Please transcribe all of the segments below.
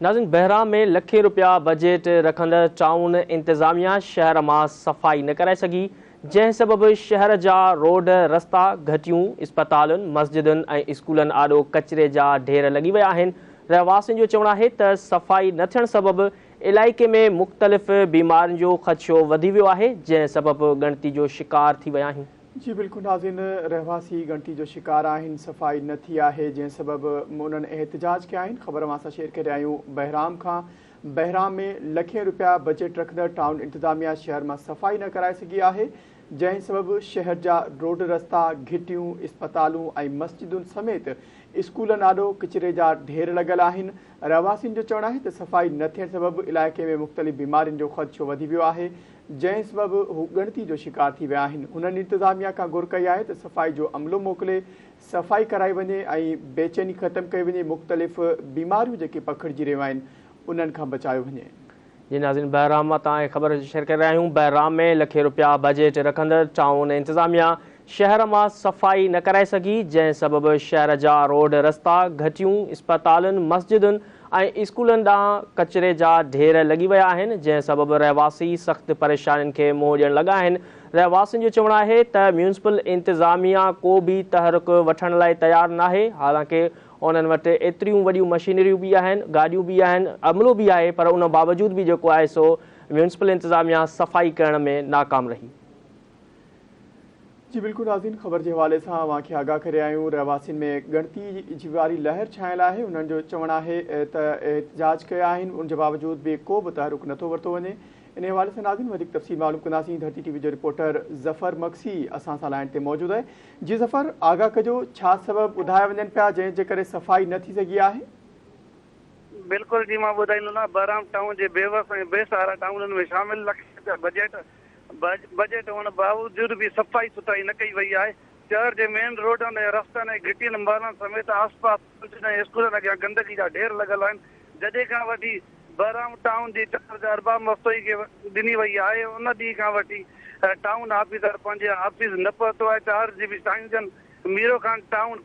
ناظرين بهرام ۾ لکين رپيا بجيٽ رکندڙ ٽائون انتظاميا شهر مان صفائي نه ڪرائي سگهي، جنهن سبب شهر جا روڊ رستا، گهٽيون، اسپتالن، مسجدن ۽ اسڪولن آڏو ڪچري جا ڍير لڳي ويا آهن. رهواسين جو چوڻ آهي ته صفائي نه ٿيڻ سبب علائقي ۾ مختلف بيمارين جو خدشو وڌي ويو آهي، جنهن سبب ڳڻتي جو شڪار ٿي ويا آهيون. جي بلڪل ناظرين رهواسي ڳڻتي جو شڪار آهن صفائي نه ٿي آهي جنهن سبب انهن احتجاج ڪيا آهن خبر اوهان سان شيئر ڪري رهيا آهيون بهرام کان بهرام ۾ لکين رپيا بجيٽ رکندڙ ٽائون انتظاميا شهر مان صفائي نه ڪرائي سگهي آهي جنهن سبب شهر جا روڊ رستا گهٽيون اسپتالون ۽ مسجدن سميت اسڪولن آڏو ڪچري جا ڍير لڳل آهن رهواسين جو چوڻ آهي ته صفائي نه ٿيڻ سبب علائقي ۾ مختلف بيمارين جو خدشو وڌي ويو آهي جنهن سبب هو ڳڻتي جو شڪار ٿي ويا آهن. هنن انتظاميا کان گهر ڪئي آهي ته صفائي جو عملو موڪلي صفائي ڪرائي وڃي ۽ بيچيني ختم ڪئي وڃي، مختلف بيماريون جيڪي پکڙجي رهيون آهن انهن کان بچايو وڃي. جي ناظرين بهرام مان توهان کي خبر شيئر ڪري رهيا آهيون بهرام ۾ لکين رپيا بجيٽ رکندڙ ٽائون انتظاميا شهر مان صفائي نه ڪرائي سگهي جنهن سبب شهر جا روڊ رستا، گهٽيون، اسپتالن، مسجدن ۽ اسڪولن ڏانهن ڪچري جا ڍير لڳي ويا آهن، جنهن سبب رهواسي سخت پريشانين کي منهن ڏيڻ لڳا آهن. رهواسين جو چوڻ آهي ته ميونسپل انتظاميا ڪو به تحرڪ وٺڻ لاء تيار ناهي، حالانڪه انهن وٽ ايتريون وڏيون مشينريون به آهن، گاڏيون به آهن، عملو به آهي پر ان باوجود به جيڪو آهي سو ميونسپل انتظاميا صفائي ڪرڻ ۾ ناڪام رهي. جي بلڪل ناظرين خبر جي حوالي سان اوهان کي آگاهه ڪري آهيون رهواسين ۾ ڳڻتي جي واري لهر ڇانيل آهي انهن جو چوڻ آهي ته احتجاج ڪيا آهن ان جي باوجود به ڪو به تحرڪ نٿو ورتو وڃي ان حوالي سان ناظرين وڌيڪ تفصيل معلوم ڪنداسين ڌرتي ٽي وي جو رپورٽر ظفر مگسي اسان سان لائين تي موجود آهي جي ظفر آگاهه ڪجو ڇا سبب ٻڌايا وڃن پيا جنهن جي ڪري صفائي نه ٿي سگهي آهي. بلڪل جي مان ٻڌائيندو نه بهرام ٽائون جي بيوس ۽ بي سهارا ٽائونن ۾ شامل لکين رپيا بجيٽ بجيٽ هئڻ باوجود به صفائي سٿرائي نه ڪئي وئي آهي، شهر جي مين روڊن ۽ رستن ۽ گهٽين محلن سميت آس پاس مسجدن ۽ اسڪولن اڳيان گندگي جا ڍير لڳل آهن، جڏهن کان وٺي بهرام ٽائون جي چارج ارباب مستوئي کي ڏني وئي آهي ان ڏينهن کان وٺي ٽائون آفيسر پنهنجي آفيس نه پهتو آهي، چارج به سائين جن ميرو خان ٽائون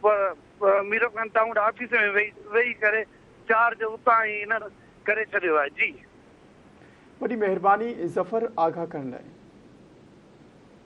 ميرو خان ٽائون آفيس ۾ ويهي ڪري چارج اتان ئي انهن ڪري ڇڏيو آهي جي. وڏي مهرباني ظفر آگاهه ڪرڻ لاء.